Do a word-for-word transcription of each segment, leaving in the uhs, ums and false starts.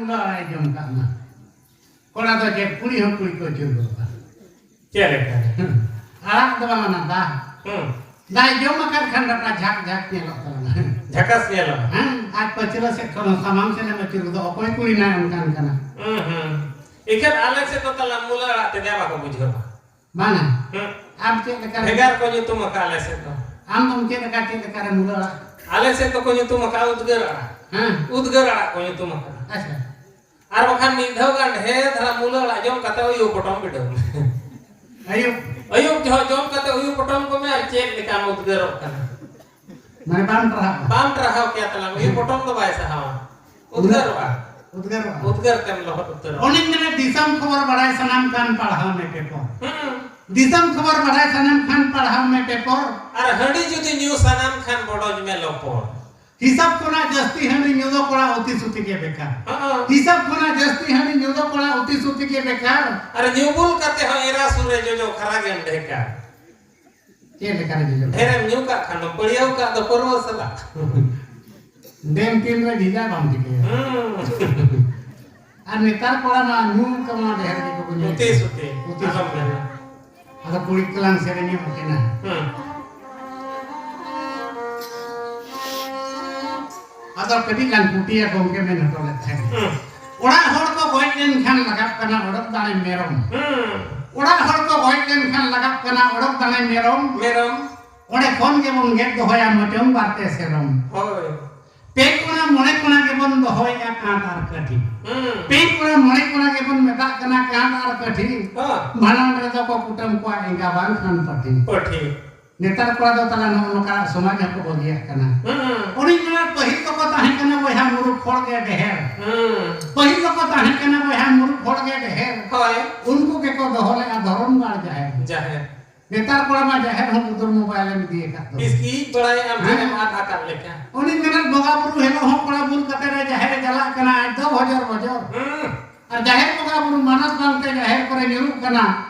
ᱫᱚ ᱟᱲᱟᱜ ᱡᱚᱢ ᱠᱟᱜ ᱢᱟ᱾ ᱠᱚᱲᱟ ᱫᱚ ᱪᱮᱫ, ᱠᱩᱲᱤ ᱦᱚᱸ ᱠᱩᱲᱤ ᱠᱚ ᱟᱹᱪᱩᱨ ᱜᱚᱫᱚᱜᱼᱟ᱾ ᱪᱮᱫ ᱞᱮᱠᱟ? ᱦᱩᱸ᱾ ᱟᱲᱟᱜ ᱫᱚ ᱵᱟᱝ, ᱚᱱᱟ ᱫᱟ᱾ ᱦᱩᱸ᱾ ᱫᱟᱭ ᱡᱚᱢ ᱟᱠᱟᱫ ᱠᱷᱟᱱ ᱰᱟᱴᱟ ᱡᱷᱟᱠ ᱡᱷᱟᱠ ᱧᱮᱞᱚᱜ ᱛᱟᱵᱚᱱᱟ᱾ ᱡᱷᱟᱠᱟᱥ ᱧᱮᱞᱚᱜᱼᱟ᱾ ᱦᱮᱸ, ᱟᱨ ᱯᱟᱹᱪᱷᱞᱟᱹ ᱥᱮᱫ ᱠᱷᱚᱱ ᱦᱚᱸ ᱥᱟᱢᱟᱝ ᱥᱮᱫ ᱮᱢ ᱟᱹᱪᱩᱨ ᱜᱚᱫᱚᱜ, ᱚᱠᱚᱭ ᱠᱩᱲᱤ ᱱᱟᱭ ᱚᱱᱠᱟᱱ ᱠᱟᱱᱟ᱾ ᱦᱩᱸ, ᱦᱩᱸ᱾ ᱮᱱᱠᱷᱟᱱ ᱟᱞᱮ ᱥᱮᱫ ᱫᱚ ᱛᱟᱞᱟ ᱢᱩᱞᱟᱹ ᱟᱲᱟᱜ ᱛᱮᱫ ᱵᱟᱠᱚ ᱵᱩᱡᱷᱟᱹᱣᱟ᱾ ᱵᱟᱝᱟ᱾ ᱦᱩᱸ᱾ ᱟᱢ ᱪᱮᱫ ᱞᱮᱠᱟ ᱵᱷᱮᱜᱟᱨ ᱠᱚ ᱧᱩᱛᱩᱢ ᱟᱠᱟᱫᱼᱟ ᱟᱞᱮ ᱥᱮᱫ ᱫᱚ᱾ ᱟᱢ ᱫᱚᱢ ᱪᱮᱫ ᱞᱮᱠᱟ, ᱪᱮᱫ ᱞᱮᱠᱟ ᱨᱮ ᱢᱩᱞᱟᱹ ᱟᱲᱟᱜ? ᱟᱞᱮ ᱥᱮᱫ ᱫᱚᱠᱚ ᱧᱩᱛᱩᱢ ᱟᱠᱟᱫᱼᱟ ᱩᱫᱽᱜᱟᱹᱨ ᱟᱲᱟᱜ᱾ ᱦᱮᱸ᱾ ᱩᱫᱽᱜᱟᱹᱨ ᱟᱲᱟᱜ ᱠᱚ ᱧᱩᱛᱩᱢ ᱟᱠᱟᱫᱼᱟ᱾ ᱟᱪᱪᱷᱟ᱾ ᱟᱨ ᱵᱟᱠᱷᱟᱱ ᱢᱤᱫ ᱫᱷᱟᱣ ᱜᱟᱱ ᱰᱷᱮᱨ ᱫᱷᱟᱨᱟ ᱢᱩᱞᱟᱹ ᱟᱲᱟᱜ ᱡᱚᱢ ᱠᱟᱛᱮ ᱩᱭᱩ ᱯᱚᱴᱚᱢ ᱵᱤᱰᱟᱹᱣ ᱢᱮ᱾ ᱟᱹᱭᱩᱵ? ᱟᱹᱭᱩᱵ ᱡᱚᱦᱚᱜ ᱡᱚᱢ ᱠᱟᱛᱮ ᱩᱭᱩ ᱯᱚᱴᱚᱢ ᱠᱚᱢᱮ ᱟᱨ ᱪᱮᱫ ᱞᱮᱠᱟᱢ ᱩᱫᱽᱜᱟᱹᱨᱚᱜ ᱠᱟᱱᱟ᱾ ᱢᱟᱱᱮ ᱵᱟᱢ ᱴᱟᱨᱦᱟᱜᱼᱟ? ᱵᱟᱢ ᱴᱟᱨᱦᱟᱣ ᱠᱮᱭᱟ ᱛᱟᱞᱟᱝ, ᱩᱭᱩ ᱯᱚᱴᱚᱢ ᱫᱚ ᱵᱟᱭ ᱥᱟᱦᱟᱣᱟ᱾ ᱩᱫᱽᱜᱟᱹᱨᱚᱜᱼᱟ᱾ ᱩᱫᱽᱜᱟᱹᱨᱚᱜᱼᱟ᱾ ᱩᱫᱽᱜᱟᱹᱨ ᱛᱮᱢ ᱞᱚᱦᱚᱫ ᱩᱛᱟᱹᱨᱚᱜᱼᱟ᱾ ᱚᱱᱮᱧ ᱢᱮᱱᱟ, ᱫᱤᱥᱚᱢ ᱠᱷᱚᱵᱚᱨ ᱵᱟᱲᱟᱭ ᱥᱟᱱᱟᱢ ᱠᱷᱟᱱ ᱯᱟᱲᱦᱟᱣ ᱢᱮ ᱯᱮᱯᱚᱨ᱾ ᱦᱩᱸ᱾ ᱫᱤᱥᱚᱢ ᱠᱷᱚᱵᱚᱨ ᱵᱟᱲᱟᱭ ᱥᱟᱱᱟᱢ ᱠᱷᱟᱱ ᱯᱟᱲᱦᱟᱣ ᱢᱮ ᱯᱮᱯᱚᱨ᱾ ᱟᱨ ᱦᱟᱺᱰᱤ ᱡᱩᱫᱤ ᱧᱩ ᱥᱟᱱᱟᱢ ᱠᱷᱟᱱ ᱵᱚᱰᱚᱡ ᱢᱮ ᱞᱚᱯᱚᱲ᱾ ᱦᱤᱥᱟᱹᱵ ᱠᱷᱚᱱᱟᱜ ᱡᱟᱹᱥᱛᱤ ᱦᱟᱺᱰᱤ ᱧᱩ ᱫᱚ ᱠᱚᱲᱟ ᱩᱛᱤ ᱥᱩᱛᱤ ᱜᱮ ᱵᱮᱠᱟᱨ᱾ ᱦᱚᱸ᱾ ᱦᱤᱥᱟᱹᱵ ᱠᱷᱚᱱᱟᱜ ᱡᱟᱹᱥᱛᱤ ᱦᱟᱺᱰᱤ ᱧᱩ ᱫᱚ ᱠᱚᱲᱟ ᱩᱛᱤ ᱥᱩᱛᱤ ᱜᱮ ᱵᱮᱠᱟᱨ᱾ ᱟᱨ ᱧᱩ ᱵᱩᱞ ᱠᱟᱛᱮ ᱦᱚᱸ ᱮᱨᱟ ᱥᱩᱨ ᱨᱮ ᱡᱚᱡᱚ ᱠᱷᱟᱨᱟ ᱜᱮᱢ ᱰᱷᱮᱠᱟ᱾ ᱪᱮᱫ ᱞᱮᱠᱟ ᱨᱮ ᱡᱚᱡᱚ? ᱰᱷᱮᱨᱮᱢ ᱧᱩ ᱠᱟᱜ ᱠᱷᱟᱱ ᱫᱚ ᱯᱟᱹᱲᱭᱟᱹᱣ ᱠᱟᱜ ᱫᱚ ᱯᱟᱹᱨᱣᱟᱹ ᱥᱟᱞᱟᱜ᱾ ᱰᱮᱢ ᱛᱤᱱ ᱨᱮ ᱵᱷᱮᱡᱟ ᱵᱟᱢ ᱴᱷᱤᱠᱟᱹᱭᱟ᱾ ᱦᱩᱸ᱾ ᱟᱨ ᱱᱮᱛᱟᱨ ᱠᱚᱲᱟ ᱢᱟ ᱧᱩ ᱠᱚᱢᱟ ᱰᱷᱮᱨ ᱜᱮᱠᱚ ᱧᱩᱭᱮᱫ᱾ ᱩᱛᱤ ᱥᱩᱛᱤ᱾ ᱩᱛᱤ ᱟᱞᱚᱢ ᱥᱩᱛᱤ᱾ ᱢᱮᱱᱟ᱾ ᱟᱫᱚ ᱠᱩᱲᱤ ᱠᱚᱞᱟᱝ ᱥᱮᱨᱮᱧ ᱧᱚᱜ ᱠᱤᱱᱟ᱾ ᱦᱩᱸ᱾ ᱟᱫᱚ ᱠᱟᱹᱴᱤᱡ ᱞᱟᱝ ᱠᱩᱴᱤᱭᱟ, ᱜᱚᱢᱠᱮ ᱢᱮᱱ ᱦᱚᱴᱚ ᱞᱮᱫ ᱛᱟᱦᱮᱸᱫ᱾ ᱦᱩᱸ᱾ ᱚᱲᱟᱜ ᱦᱚᱲ ᱠᱚ ᱜᱚᱡ ᱞᱮᱱᱠᱷᱟᱱ ᱞᱟᱜᱟᱜ ᱠᱟᱱᱟ ᱚᱰᱚᱠ ᱫᱟᱲᱮ ᱢᱮᱨᱚᱢ᱾ ᱦᱩᱸ᱾ ᱚᱲᱟᱜ ᱦᱚᱲ ᱠᱚ ᱜᱚᱡ ᱞᱮᱱᱠᱷᱟᱱ ᱞᱟᱜᱟᱜ ᱠᱟᱱᱟ ᱚᱰᱚᱠ ᱫᱟᱲᱮ ᱢᱮᱨᱚᱢ᱾ ᱢᱮᱨᱚᱢ᱾ ᱚᱸᱰᱮ ᱠᱷᱚᱱ ᱜᱮᱵᱚᱱ ᱜᱮᱫ ᱫᱚᱦᱚᱭᱟ ᱢᱚᱪᱚᱝ ᱵᱟᱨᱛᱮ ᱥᱮᱨᱚᱢ᱾ ᱦᱳᱭ᱾ ᱯᱮ ᱠᱚᱬᱟ ᱢᱚᱬᱮ ᱠᱚᱬᱟ ᱜᱮᱵᱚᱱ ᱫᱚᱦᱚᱭᱮᱫᱼᱟ ᱠᱟᱸᱛ ᱟᱨ ᱠᱟᱹᱴᱷᱤ᱾ ᱦᱩᱸ᱾ ᱯᱮ ᱠᱚᱬᱟ ᱢᱚᱬᱮ ᱠᱚᱬᱟ ᱜᱮᱵᱚᱱ ᱢᱮᱛᱟᱜ ᱠᱟᱱᱟ ᱠᱟᱸᱛ ᱟᱨ ᱠᱟᱹᱴᱷᱤ᱾ ᱦᱚᱸ᱾ ᱵᱷᱟᱸᱰᱟᱱ ᱨᱮᱫᱚ ᱠᱚ ᱠᱩᱴᱟᱹᱢ ᱠᱚᱣᱟ ᱮᱸᱜᱟ ᱵᱟᱝᱠᱷᱟᱱ ᱯᱟᱹᱴᱷᱤ᱾ ᱯᱟᱹᱴᱷᱤ᱾ ᱱᱮᱛᱟᱨ ᱠᱚᱲᱟ ᱫᱚ ᱛᱟᱞᱟ ᱱᱚᱜᱼᱚ ᱱᱚᱝᱠᱟ ᱥᱚᱢᱟᱡᱽ ᱦᱚᱸᱠᱚ ᱵᱟᱹᱜᱤᱭᱟᱜ ᱠᱟᱱᱟ᱾ ᱦᱩᱸ᱾ ᱩᱱᱤ ᱢᱮᱱᱟ, ᱯᱟᱹᱦᱤᱞ ᱫᱚᱠᱚ ᱛᱟᱦᱮᱸ ᱠᱟᱱᱟ ᱵᱚᱭᱦᱟ ᱢᱩᱨᱩᱠ ᱦᱚᱲ ᱜᱮ ᱰᱷᱮᱨ᱾ ᱦᱩᱸ᱾ ᱯᱟᱹᱦᱤᱞ ᱫᱚᱠᱚ ᱛᱟᱦᱮᱸ ᱠᱟᱱᱟ ᱵᱚᱭᱦᱟ ᱢᱩᱨᱩᱠ ᱦᱚᱲ ᱜᱮ ᱰᱷᱮᱨ᱾ ᱦᱳᱭ᱾ ᱩᱱᱠᱩ ᱜᱮᱠᱚ ᱫᱚᱦᱚ ᱞᱮᱫᱼᱟ ᱫᱷᱚᱨᱚᱢ ᱜᱟᱲ ᱡᱟᱦᱮᱨ᱾ ᱡᱟᱦᱮᱨ᱾ ᱱᱮᱛᱟᱨ ᱠᱚᱲᱟ ᱢᱟ ᱡᱟᱦᱮᱨ ᱦᱚᱸ ᱵᱚᱫᱚᱞ ᱢᱳᱵᱟᱭᱤᱞ ᱮᱢ ᱤᱫᱤ ᱟᱠᱟᱫ ᱫᱚ᱾ ᱤᱥᱠᱤᱡ ᱵᱟᱲᱟᱭᱮᱫ ᱟᱢ ᱦᱮᱸ᱾ ᱴᱷᱮᱱᱮᱢ ᱟᱫ ᱟᱠᱟᱫ ᱞᱮᱠᱟ᱾ ᱩᱱᱤ ᱢᱮᱱᱮᱫ ᱵᱚᱸᱜᱟ ᱵᱩᱨᱩ ᱦᱤᱞᱳᱜ ᱦᱚᱸ ᱠᱚᱲᱟ ᱵᱩᱞ ᱠᱟᱛᱮ ᱨᱮ ᱡᱟᱦᱮᱨ ᱮ ᱪᱟᱞᱟᱜ ᱠᱟᱱᱟ, ᱟᱡ ᱫᱚ ᱵᱷᱚᱡᱚᱨ ᱵᱷᱚᱡᱚᱨ᱾ ᱦᱩᱸ᱾ ᱟᱨ ᱡᱟᱦᱮᱨ ᱵᱚᱸᱜᱟ ᱵᱩᱨᱩ ᱢᱟᱱᱚᱛ ᱵᱟᱝᱛᱮ ᱡᱟᱦᱮᱨ ᱠᱚᱨᱮ ᱧᱩᱨᱩᱜ ᱠᱟᱱᱟ,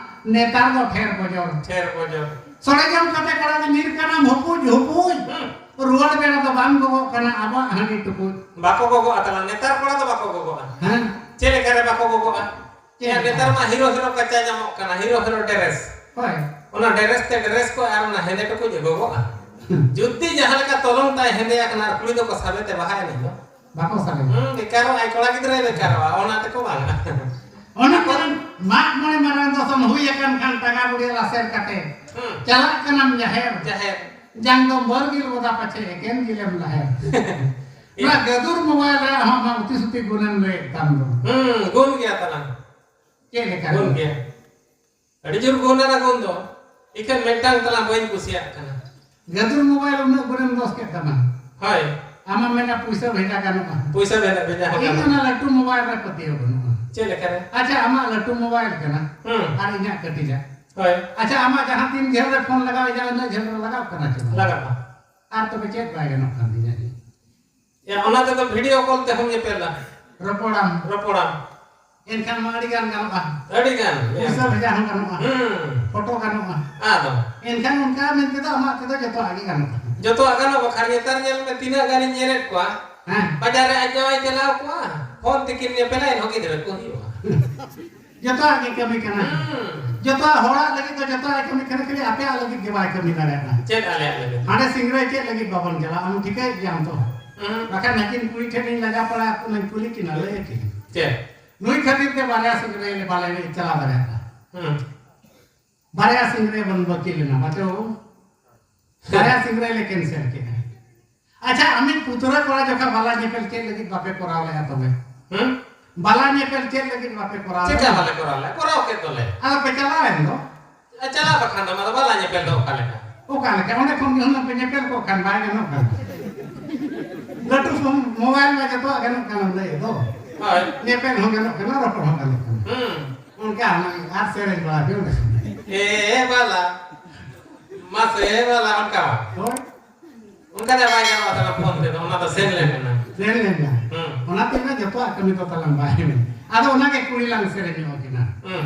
ᱱᱮᱛᱟᱨ ᱫᱚ ᱴᱷᱮᱨ ᱵᱚᱡᱚᱨ᱾ ᱴᱷᱮᱨ ᱵᱚᱡᱚᱨ᱾ ᱥᱚᱲᱮ ᱡᱚᱢ ᱠᱟᱛᱮ ᱠᱚᱲᱟ ᱫᱚ ᱧᱤᱨ ᱠᱟᱱᱟᱢ ᱦᱩᱯᱩᱡ ᱦᱩᱯᱩᱡ᱾ ᱦᱩᱸ᱾ ᱨᱩᱣᱟᱹᱲ ᱵᱮᱲᱟ ᱫᱚ ᱵᱟᱝ ᱜᱚᱜᱚᱜ ᱠᱟᱱᱟ ᱟᱵᱚᱣᱟᱜ ᱦᱟᱺᱰᱤ ᱴᱩᱠᱩᱡ᱾ ᱵᱟᱠᱚ ᱜᱚᱜᱚᱜᱼᱟ ᱛᱟᱞᱟᱝ, ᱱᱮᱛᱟᱨ ᱠᱚᱲᱟ ᱫᱚ ᱵᱟᱠᱚ ᱜᱚᱜᱚᱜᱼᱟ᱾ ᱦᱮᱸ᱾ ᱪᱮᱫ ᱞᱮᱠᱟ ᱨᱮ ᱵᱟᱠᱚ ᱜᱚᱜᱚᱜᱼᱟ? ᱪᱮᱫ ᱭᱟ, ᱞᱮᱠᱟ? ᱱᱮᱛᱟᱨ ᱢᱟ ᱦᱤᱨᱳ ᱦᱤᱨᱳ ᱠᱟᱪᱟ ᱧᱟᱢᱚᱜ ᱠᱟᱱᱟ, ᱦᱤᱨᱳ ᱦᱤᱨᱳ ᱰᱨᱮᱥ᱾ ᱦᱳᱭ᱾ ᱚᱱᱟ ᱰᱨᱮᱥ ᱛᱮ ᱰᱨᱮᱥ ᱠᱚ ᱟᱨ ᱚᱱᱟ ᱦᱮᱸᱫᱮ ᱴᱩᱠᱩᱡ ᱮ ᱜᱚᱜᱚᱜᱼᱟ᱾ ᱡᱩᱫᱤ ᱡᱟᱦᱟᱸ ᱞᱮᱠᱟ ᱛᱚᱞᱚᱝ ᱛᱟᱭ ᱦᱮᱸᱫᱮ ᱟᱠᱟᱱᱟ ᱟᱨ ᱠᱩᱲᱤ ᱫᱚᱠᱚ ᱥᱟᱵᱮ ᱛᱮ ᱵᱟᱦᱟ ᱮᱱᱮᱡ ᱫᱚ᱾ ᱵᱟᱠᱚ ᱥᱟᱵᱮ᱾ ᱦᱩᱸ, ᱵᱮᱠᱟᱨᱚᱜ ᱟᱭ, ᱠᱚᱲᱟ ᱜᱤᱫᱽᱨᱟᱹᱭ ᱵᱮᱠᱟᱨᱚᱜᱼᱟ, ᱚᱱᱟ ᱛᱮᱠᱚ ᱵᱟᱝᱟ᱾ ᱚᱱᱟ ᱠᱚᱨᱮ ᱢᱟᱜ ᱢᱚᱬᱮ ᱢᱟᱨᱟᱝ ᱫᱚᱥᱚᱱ ᱦᱩᱭ ᱟᱠᱟᱱ ᱠᱷᱟᱱ ᱴᱟᱸᱜᱟ ᱵᱩᱲᱤ ᱞᱟᱥᱮᱨ ᱠᱟᱛᱮ ᱦᱩᱸ᱾ ᱪᱟᱞᱟᱜ ᱠᱟᱱᱟᱢ ᱡᱟᱦᱮᱨ᱾ ᱡᱟᱦᱮᱨ᱾ ᱡᱟᱝ ᱫᱚ ᱵᱟᱨ ᱜᱤᱞ ᱵᱚᱫᱟ ᱯᱟᱪᱷᱮ ᱮᱠᱮᱱ ᱜᱤᱞᱮᱢ ᱞᱟᱦᱮᱨ᱾ ᱚᱱᱟ ᱜᱟᱹᱫᱩᱨ ᱢᱳᱵᱟᱭᱤᱞ ᱨᱮ ᱟᱢᱟᱜ ᱢᱟ ᱩᱛᱤ ᱥᱩᱛᱤ ᱜᱩᱱᱮᱢ ᱞᱟᱹᱭᱮᱫ ᱠᱟᱱ ᱫᱚ᱾ ᱦᱩᱸ, ᱜᱩᱱ ᱜᱮᱭᱟ ᱛᱟᱞᱟᱝ᱾ ᱪᱮᱫ ᱞᱮᱠᱟ? ᱜᱩᱱ ᱜᱮᱭᱟ᱾ ᱟᱹᱰᱤ ᱡᱳᱨ ᱜᱩᱱ ᱟᱱᱟ ᱜᱩᱱ ᱫᱚ᱾ ᱤᱠᱷᱟᱹᱱ ᱢᱤᱫᱴᱟᱝ ᱛᱟᱞᱟᱝ ᱵᱟᱹᱧ ᱠᱩᱥᱤᱭᱟᱜ ᱠᱟᱱᱟ᱾ ᱜᱟᱹᱫᱩᱨ ᱢᱳᱵᱟᱭᱤᱞ ᱩᱱᱟᱹᱜ ᱜᱩᱱᱮᱢ ᱫᱚᱥ ᱠᱮᱫ ᱛᱟᱢᱟ᱾ ᱦᱳᱭ᱾ ᱟᱢᱮᱢ ᱢᱮᱱᱟ ᱯᱩᱭᱥᱟᱹ ᱵᱷᱮᱡᱟ ᱜᱟᱱᱚᱜᱼᱟ᱾ ᱯᱩᱭᱥᱟᱹ ᱵᱷᱮᱡᱟ, ᱵᱷᱮᱡᱟ ᱦᱚᱸ ᱤᱧ ᱜᱟᱱᱚᱜᱼᱟ᱾ ᱚᱱᱟ ᱞᱟᱹᱴᱩ ᱢᱳᱵᱟᱭᱤᱞ ᱨᱮ ᱯᱟᱹᱛᱭᱟᱹᱣ ᱵᱟᱹᱱᱩᱜᱼᱟ᱾ ᱪᱮᱫ ᱞᱮᱠᱟ ᱨᱮ? ᱟᱪᱪᱷᱟ, ᱟᱢᱟᱜ ᱞᱟᱹᱴᱩ ᱢᱳᱵᱟᱭᱤᱞ ᱠᱟᱱᱟ ᱦᱩᱸ᱾ ᱟᱨ ᱤᱧᱟᱹᱜ ᱠᱟᱹᱴᱤᱡᱟᱜ᱾ ᱦᱳᱭ᱾ ᱟᱪᱪᱷᱟ, ᱟᱢᱟᱜ ᱡᱟᱦᱟᱸ ᱛᱤᱱ ᱡᱷᱟᱹᱞ ᱨᱮ ᱯᱷᱳᱱ ᱞᱟᱜᱟᱣ ᱤᱧᱟ, ᱩᱱᱟᱹᱜ ᱡᱷᱟᱹᱞ ᱨᱮ ᱞᱟᱜᱟᱣ ᱠᱟᱱᱟ ᱪᱮ ᱵᱟᱝ? ᱞᱟᱜᱟᱜᱼᱟ᱾ ᱟᱨ ᱛᱚᱵᱮ ᱪᱮᱫ ᱵᱟᱭ ᱜᱟᱱᱚᱜ ᱠᱟᱱ ᱛᱤᱧᱟ ᱤᱧ? ᱭᱟ, ᱚᱱᱟ ᱛᱮᱫᱚ ᱵᱷᱤᱰᱤᱭᱳ ᱠᱚᱞ ᱛᱮᱦᱚᱸᱢ ᱧᱮᱯᱮᱞᱟ᱾ ᱨᱚᱯᱚᱲᱟᱢ᱾ ᱨᱚᱯᱚᱲᱟᱢ᱾ ᱮᱱᱠᱷᱟᱱ ᱢᱟ ᱟᱹᱰᱤ ᱜᱟᱱ ᱜᱟᱱᱚᱜᱼᱟ᱾ ᱟᱹᱰᱤ ᱜᱟᱱ᱾ ᱯᱩᱭᱥᱟᱹ ᱵᱷᱮᱡᱟ ᱦᱚᱸ ᱜᱟᱱᱚᱜᱼᱟ᱾ ᱦᱩᱸ᱾ ᱯᱷᱳᱴᱳ ᱜᱟᱱᱚᱜᱼᱟ᱾ ᱟᱫᱚ? ᱮᱱᱠᱷᱟᱱ ᱚᱱᱠᱟ ᱢᱮᱱ ᱛᱮᱫᱚ ᱟᱢᱟᱜ ᱛᱮᱫᱚ ᱡᱚᱛᱚᱣᱟᱜ ᱜᱮ ᱜᱟᱱᱚᱜᱼᱟ᱾ ᱡᱚᱛᱚᱣᱟᱜ ᱜᱟᱱᱚᱜᱼᱟ, ᱵᱟᱠᱷᱟᱱ ᱱᱮᱛᱟᱨ ᱧᱮᱞ ᱢᱮ ᱛᱤᱱᱟᱹᱜ ᱜᱟᱱᱤᱧ ᱧᱮᱞᱮᱫ ᱠᱚᱣᱟ᱾ ᱦᱮᱸ᱾ ᱵᱟᱡᱟᱨ ᱨᱮ ᱟᱡ ᱡᱟᱶᱟᱭ ᱪᱟᱞᱟᱣ ᱠᱚᱜᱼᱟ, ᱯᱷᱳᱱ ᱛᱮᱠᱤᱱ ᱧᱮᱯᱮᱞᱟ, ᱮᱱᱦᱚᱸ ᱜᱤᱫᱽᱨᱟᱹ ᱠᱚ ᱦᱩᱭᱩᱜᱼᱟ᱾ ᱡᱚᱛᱚᱣᱟᱜ ᱜᱮ ᱠᱟᱹᱢᱤ ᱠᱟᱱᱟ᱾ ᱦᱩᱸ᱾ ᱡᱚᱛᱚᱣᱟᱜ ᱦᱚᱲᱟᱜ ᱞᱟᱹᱜᱤᱫ ᱫᱚ ᱡᱚᱛᱚᱣᱟᱜ ᱮ ᱠᱟᱹᱢᱤ ᱠᱟᱱᱟ, ᱠᱷᱟᱹᱞᱤ ᱟᱯᱮᱭᱟᱜ ᱞᱟᱹᱜᱤᱫ ᱜᱮ ᱵᱟᱭ ᱠᱟᱹᱢᱤ ᱫᱟᱲᱮᱭᱟᱜᱼᱟ᱾ ᱪᱮᱫ ᱟᱞᱮᱭᱟᱜ ᱞᱟᱹᱜᱤᱫ? ᱦᱟᱸᱰᱮ ᱥᱤᱝᱨᱟᱹᱭ ᱪᱮᱫ ᱞᱟᱹᱜᱤᱫ ᱵᱟᱵᱚᱱ ᱪᱟᱞᱟᱜᱼᱟ? ᱟᱢ ᱴᱷᱤᱠᱟᱹᱭᱮᱫ ᱜᱮᱭᱟᱢ ᱛᱚ᱾ ᱦᱩᱸ᱾ ᱵᱟᱠᱷᱟᱱ ᱱᱟᱹᱠᱤᱱ ᱠᱩᱲᱤ ᱴᱷᱮᱱ ᱤᱧ ᱞᱟᱡᱟ ᱯᱟᱲᱟ ᱟᱠᱟᱱᱟᱧ, ᱠᱩᱞᱤ ᱠᱤᱱᱟ, ᱞᱟᱹᱭ ᱟᱹᱠᱤᱱ᱾ ᱪᱮᱫ? ᱱᱩᱭ ᱠᱷᱟᱹᱛᱤᱨ ᱛᱮ ᱵᱟᱨᱭᱟ ᱥᱤᱝᱨᱟᱹᱭ ᱞᱮ ᱵᱟᱞᱮ ᱪᱟᱞᱟᱣ ᱫᱟᱲᱮᱭᱟᱜᱼᱟ᱾ ᱦᱩᱸ᱾ ᱵᱟᱨᱭᱟ ᱥᱤᱝᱨᱟᱹᱭ ᱵᱚᱱ ᱵᱟᱹᱠᱤ ᱞᱮᱱᱟ, ᱵᱟᱪᱚ ᱵᱟᱹᱵᱩ? ᱵᱟᱨᱭᱟ ᱥᱤᱝᱨᱟᱹᱭ ᱞᱮ ᱠᱮᱱᱥᱮᱞ ᱠᱮᱫᱟ᱾ ᱟᱪᱪᱷᱟ, ᱟᱢᱤᱡ ᱯᱩᱛᱲᱟᱹ ᱠᱚᱲᱟ ᱡᱚᱠᱷᱟ ᱵᱟᱞᱟ ᱧᱮᱯᱮᱞ ᱪᱮᱫ ᱞᱟᱹᱜᱤᱫ ᱵᱟᱯᱮ ᱠᱚᱨᱟᱣ ᱞᱮᱫᱼᱟ ᱛᱚᱵᱮ? ᱦᱩᱸ? ᱵᱟᱞᱟ ᱧᱮᱯᱮᱞ ᱪᱮᱫ ᱞᱟᱹᱜᱤᱫ ᱵᱟᱯᱮ ᱠᱚᱨᱟᱣ ᱪᱮᱫᱟᱜ ᱞᱮᱫᱼᱟ? ᱵᱟᱞᱮ ᱠᱚᱨᱟᱣ ᱞᱮᱫᱼᱟ? ᱠᱚᱨᱟᱣ ᱠᱮᱫ ᱫᱚᱞᱮ᱾ ᱟᱫᱚ ᱯᱮ ᱪᱟᱞᱟᱣᱮᱱ ᱫᱚ? ᱮ, ᱪᱟᱞᱟᱣ ᱵᱟᱠᱷᱟᱱ ᱫᱚ, ᱚᱱᱟ ᱫᱚ ᱵᱟᱞᱟ ᱧᱮᱯᱮᱞ ᱫᱚ ᱚᱠᱟ ᱞᱮᱠᱟ? ᱚᱠᱟ ᱞᱮᱠᱟ? ᱚᱸᱰᱮ ᱠᱷᱚᱱ ᱜᱮ ᱦᱩᱱᱟᱹᱝ ᱯᱮ ᱧᱮᱯᱮᱞ ᱠᱚᱜ ᱠᱷᱟᱱ ᱵᱟᱭ ᱜᱟᱱᱚᱜ ᱠᱟᱱᱟ᱾ ᱞᱟᱹᱴᱩ ᱯᱷᱳᱱ, ᱢᱳᱵᱟᱭᱤᱞ ᱢᱟ ᱡᱚᱛᱚᱣᱟᱜ ᱜᱟᱱᱚᱜ ᱠᱟᱱᱟ ᱞᱟᱹᱭ ᱫᱚ᱾ ᱦᱳᱭ᱾ ᱧᱮᱯᱮᱞ ᱦᱚᱸ ᱜᱟᱱᱚᱜ ᱠᱟᱱᱟ, ᱨᱚᱯᱚᱲ ᱦᱚᱸ ᱜᱟᱱᱚᱜ ᱠᱟᱱᱟ᱾ ᱦᱩᱸ᱾ ᱚᱱᱠᱟ ᱦᱩᱱᱟᱹᱝ ᱟᱨ ᱥᱮᱨᱮᱧ ᱵᱟᱲᱟ ᱜᱮ ᱚᱸᱰᱮ ᱠᱷᱚᱱ᱾ ᱮ ᱵᱟᱞᱟ, ᱢᱟᱥᱮ ᱵᱟᱞᱟ, ᱚᱱᱠᱟ ᱵᱟᱝ᱾ ᱦᱳᱭ᱾ ᱚᱱᱠᱟ ᱫᱚ ᱵᱟᱭ ᱜᱟᱱᱚᱜᱼᱟ, ᱛᱟᱦᱞᱮ ᱯᱷᱳᱱ ᱛᱮᱫᱚ, ᱚᱱᱟ ᱫᱚ ᱥᱮᱱ ᱞᱮᱱ ᱮᱱᱟ᱾ ᱥᱮᱱ ᱞᱮᱱᱟ᱾ ᱦᱩᱸ᱾ ᱚᱱᱟ ᱛᱮᱜᱮ ᱡᱚᱛᱚᱣᱟᱜ ᱠᱟᱹᱢᱤ ᱫᱚ ᱛᱟᱞᱟᱝ ᱵᱟᱭ ᱢᱮᱱᱟ᱾ ᱟᱫᱚ ᱚᱱᱟᱜᱮ ᱠᱩᱲᱤ ᱞᱟᱝ ᱥᱮᱨᱮᱧ ᱧᱚᱜ ᱟᱹᱠᱤᱱᱟ᱾ ᱦᱩᱸ᱾